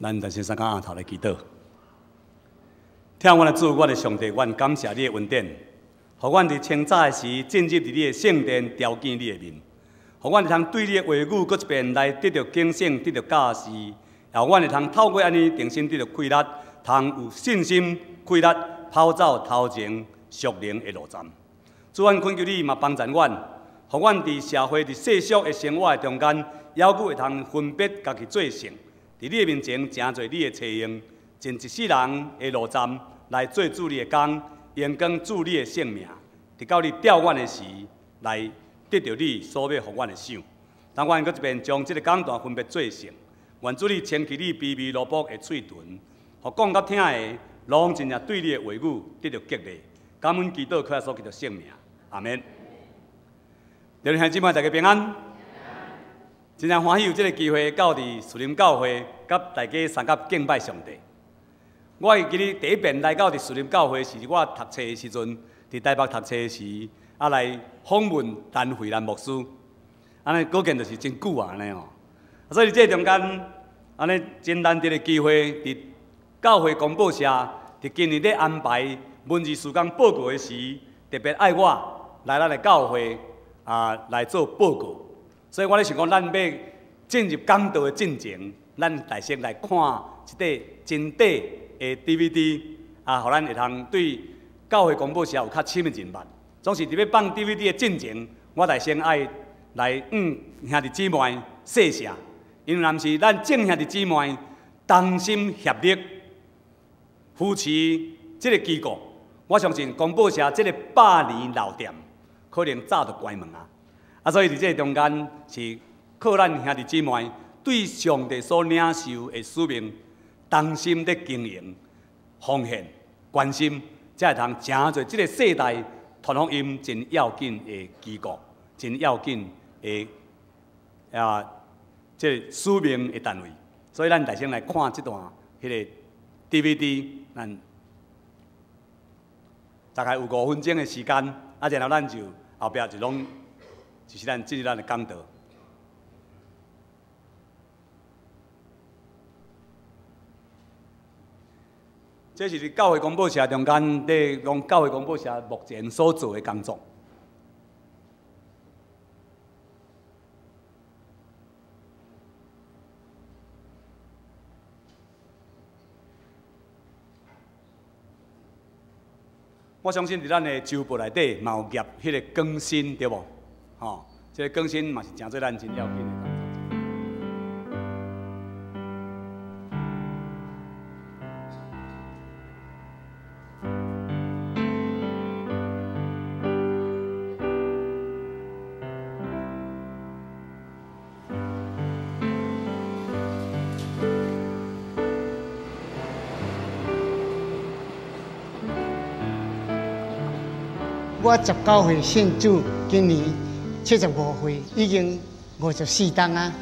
咱来先三甲阿头来祈祷。疼阮的主，阮的上帝，阮感谢你的恩典，予阮伫清早的时进入伫你的圣殿，朝见你的面，予阮会通对你的话语阁一遍来得著警醒，得著教示，也予阮会通透过按呢重新得著气力，通有信心、气力跑走头前属灵的路站。主，阮恳求你嘛帮助阮，予阮伫社会、伫世俗的生活的中间，犹阁会通分别家己做圣，伫你的面前成做你的册用，尽一世人的路站来做主你的工，荣光主你的圣名，直到你调阮的时，来得著你所欲予阮的赏。当阮阁一遍将这个讲段分别做圣，愿主你清去你卑微奴仆的喙唇，予讲佮听的，拢真正对你的话语得著激励。感恩祈祷，靠耶稣基督圣名，阿们。弟兄姊妹，大家平安。真正欢喜有这个机会，到伫树林教会，佮大家相佮敬拜上帝。我会记得第一遍来到伫树林教会，是我读册的时阵，伫台北读册的时，来访问陈慧兰牧师。按呢，可见就是真久啊，按呢吼。所以伫这中间，按呢真难得的机会，伫教会公报社，伫今年咧安排文字事工报告的时，特别爱我来咱的教会来做报告。所以我咧想讲，咱欲进入讲道的进前，咱来先来看一块真短的 DVD，予咱会通对教会公报社有较深的认识。总是伫欲放 DVD 的进前，我来先爱来向兄弟姊妹谢谢，因为若毋是咱众兄弟姊妹同心协力扶持这个机构，我相信公报社这个百年老店可能早就关门啊。所以伫这个中间是靠咱兄弟姊妹对上帝所领受的使命，同心咧经营、奉献、关心，才会通成做这个世代传福音真要紧的机构，真要紧的这个使命的单位。所以咱来先来看这段彼个 DVD，咱大概有5分钟的时间，然后咱就后壁就拢就是咱进入咱的讲道。这是伫教会公报社中间，咧讲教会公报社目前所做的工作。我相信伫咱的周报内底嘛有夹彼个更新，对无？吼，这个更新嘛是成做咱真要紧的工作。我19岁信主，今年75岁，已经54冬啊。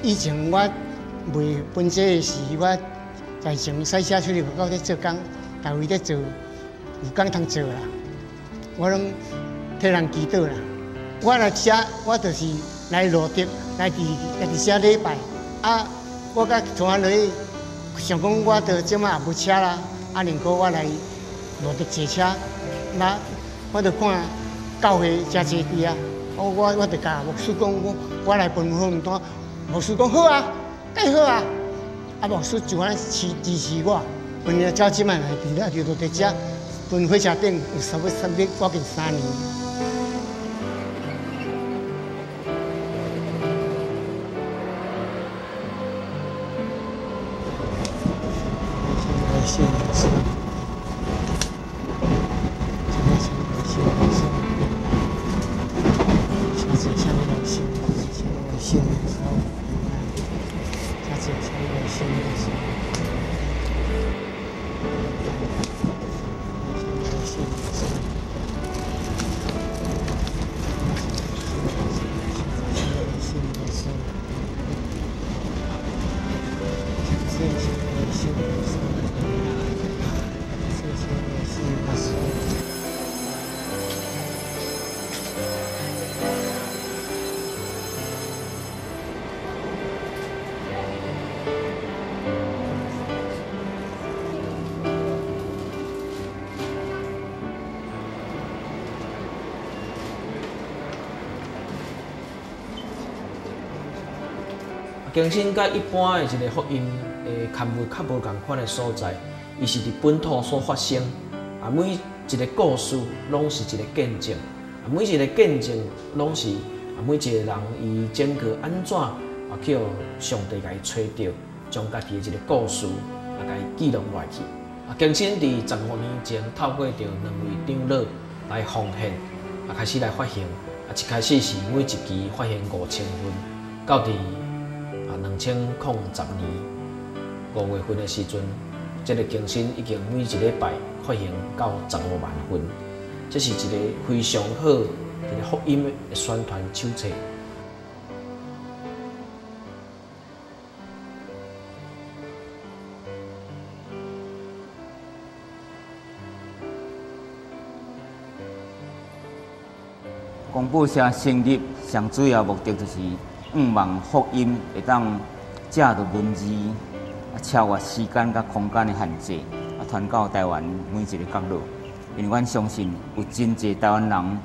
以前我未分这的时，我在前赛车出去到咧做工，逐位咧做，有工通做啦。我拢替人祈祷啦。我来遮，我就是来罗德，来伫遮礼拜。我佮带落去，想讲我著这马也无车啦，宁可我来罗德坐车。那我就看教会诚济伫啊，我就共牧师讲，我来分福音单。牧师讲好啊，介好啊！牧师就按呢支持我，分了这这摆来伫咧就伫遮分火车顶有差不多接近3年。更新佮一般的一个福音的刊物较无仝款的所在，伊是伫本土所发生。啊，每一个故事拢是一个见证，啊，每一个见证拢是啊，每一个人伊整个按怎啊，去予上帝共伊揣著，将家己的一个故事啊，共伊记录落去。啊，更新伫15年前透过著两位长老来奉献，啊，开始来发行。啊，一开始是每一期发行5000份，到伫2010年5月份的时阵，这个更新已经每一礼拜发行到15万份，这是一个非常好一个福音的宣传手册。公报社成立上主要目的就是，向望福音会当藉著文字，啊超越时间佮空间的限制，啊传到台湾每一个角落。因为阮相信有真济台湾人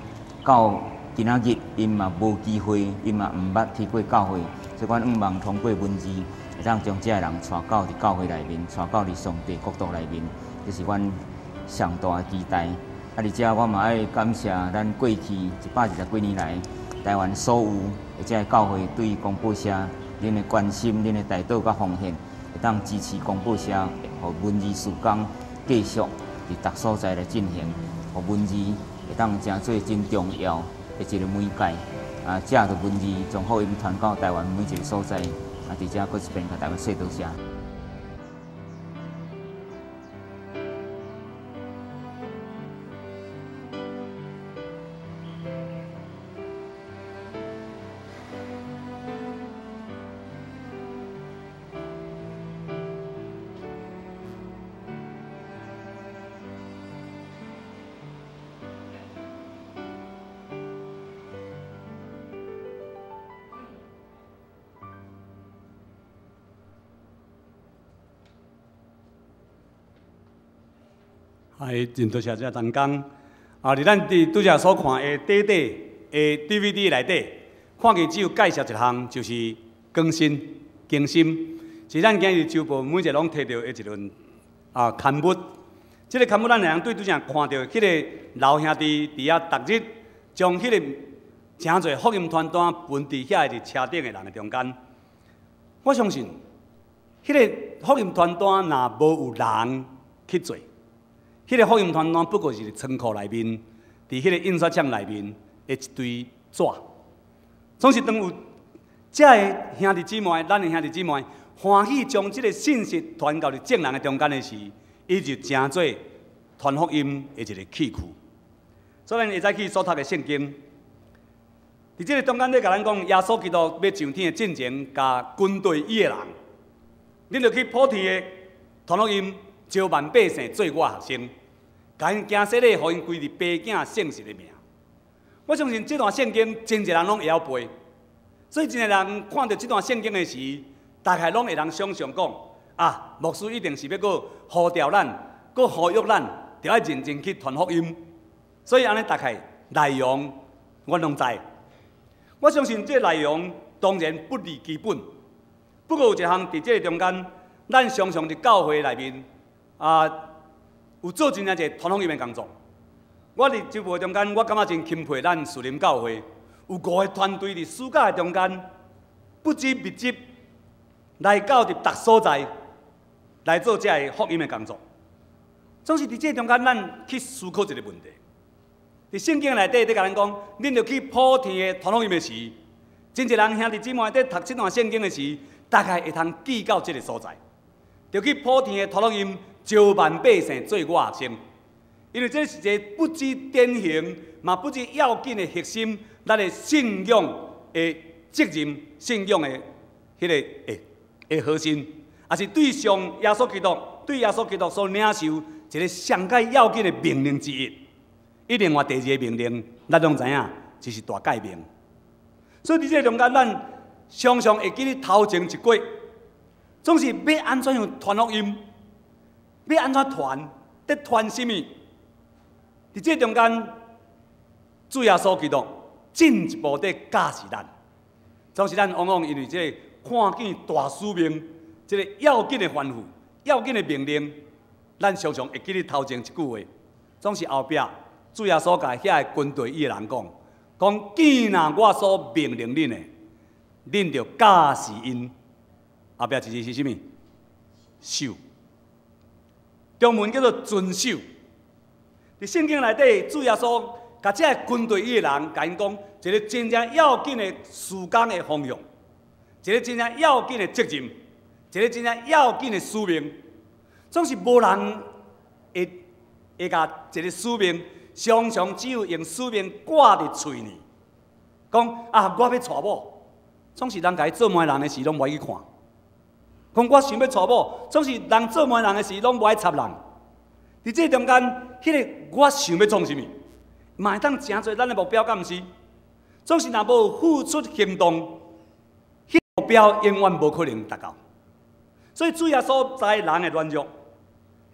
到今仔日，𪜶嘛无机会，𪜶嘛毋捌去过教会，所以阮向望通过文字，会当将这个人带到伫教会内面，带到伫上帝国度内面，这是阮上大的期待。啊，而且我嘛爱感谢咱过去120几年来，台湾所有的这个教会对公报社恁的关心、恁的代祷佮奉献，会当支持公报社，予文字事工继续伫逐所在来进行，予文字会当成做真重要的一个媒介。啊，藉著文字将福音传到台湾每一个所在。啊，伫遮阁一遍共大家说多谢。哎，真多谢这陈工。啊，伫咱伫拄才所看的短短的 DVD 内底，看见只有介绍一项，就是更新更新，是咱今日周报每一个拢提著的一份啊刊物。这个刊物咱会通对拄才看著彼个老兄弟伫遐逐日将彼个诚济福音传单分伫遐伫车顶的人的中间。我相信，彼个福音传单若无有人去做，彼个福音传单不过是伫仓库内面，伫彼个印刷厂内面的一堆纸。总是当有这个兄弟姊妹，咱的兄弟姊妹欢喜将这个信息传到伫众人的中间的时，伊就成做传福音的一个器具。所以，咱会使去所读的圣经，伫这个中间咧，共咱讲，耶稣基督欲上天的进前，共军队伊的人，恁著去普天的传福音，招万百姓做我学生，共𪜶行洗礼，予𪜶归入爸囝圣神的名。我相信这段圣经真济人拢会晓背，所以真济人看著这段圣经的时，大概拢会通想象讲：啊，牧师一定是欲阁呼召咱，阁呼吁咱，著爱认真去传福音。所以按呢，大概内容我拢知。我相信这内容当然不离基本，不过有一项伫这个中间，咱常常伫教会内面啊，有做真济传福音的工作。我伫周报中间，我感觉真钦佩咱树林教会有5个团队伫暑假的中间，不知密集来到伫逐所在来做这个福音的工作。总是伫这中间，咱去思考一个问题。伫圣经内底，咧共咱讲，恁著去普天的传福音的时，真济人兄弟姊妹伫读这段圣经的时，大概會通記到這个所在，就去普天的傳福音，招萬百姓做我學生。因為這是一個不只典型，嘛不只要緊的核心，咱的信仰的責任，信仰的彼个的核心，也是對上耶穌基督，對耶穌基督所領受一个上蓋要緊的命令之一。伊另外第二个命令，咱攏知影，就是大誡命。所以佇這个中間，咱常常會記得頭前一過，總是欲按怎樣傳福音，欲按怎傳，佇傳啥物？佇這中間，主耶穌基督進一步佇教示咱，總是咱往往因為這個看見大使命，這个要緊的吩咐、要緊的命令，咱常常會記得頭前一句話，總是後壁主耶穌共遐个跟隨伊的人講，講既若我所命令恁的，恁著教示𪜶。後壁一字是啥物？守。中文叫做遵守。佇聖經內底，主耶穌共這个跟隨伊的人，共𪜶講一個真正要緊的事工的方向，一個真正要緊的責任，一個真正要緊的使命。總是無人會共一個使命，常常只有用使命掛佇喙呢。講啊，我欲娶某，總是人共伊做媒人的時，攏無愛去看。講我想欲娶某，總是人做媒人的時，攏無愛插人。佇這中間，彼个我想欲創啥物，嘛會當成做咱的目標，敢毋是？總是若無付出行動，彼個目標永遠無可能達到。所以主耶穌知人的軟弱，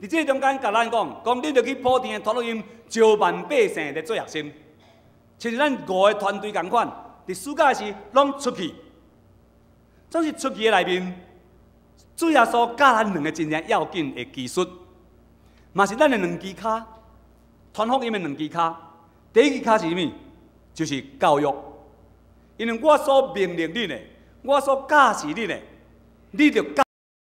佇這中間共咱講，講恁著去普天的傳福音，招萬百姓來做學生。親像咱五个團隊仝款，佇暑假時攏出去，總是出去的內面，主耶穌教咱兩个真正要緊的技術。嘛是咱的兩支跤，傳福音的兩支跤。第一支跤是啥物？就是教育。因為我所命令恁的，我所教示恁的，你著教。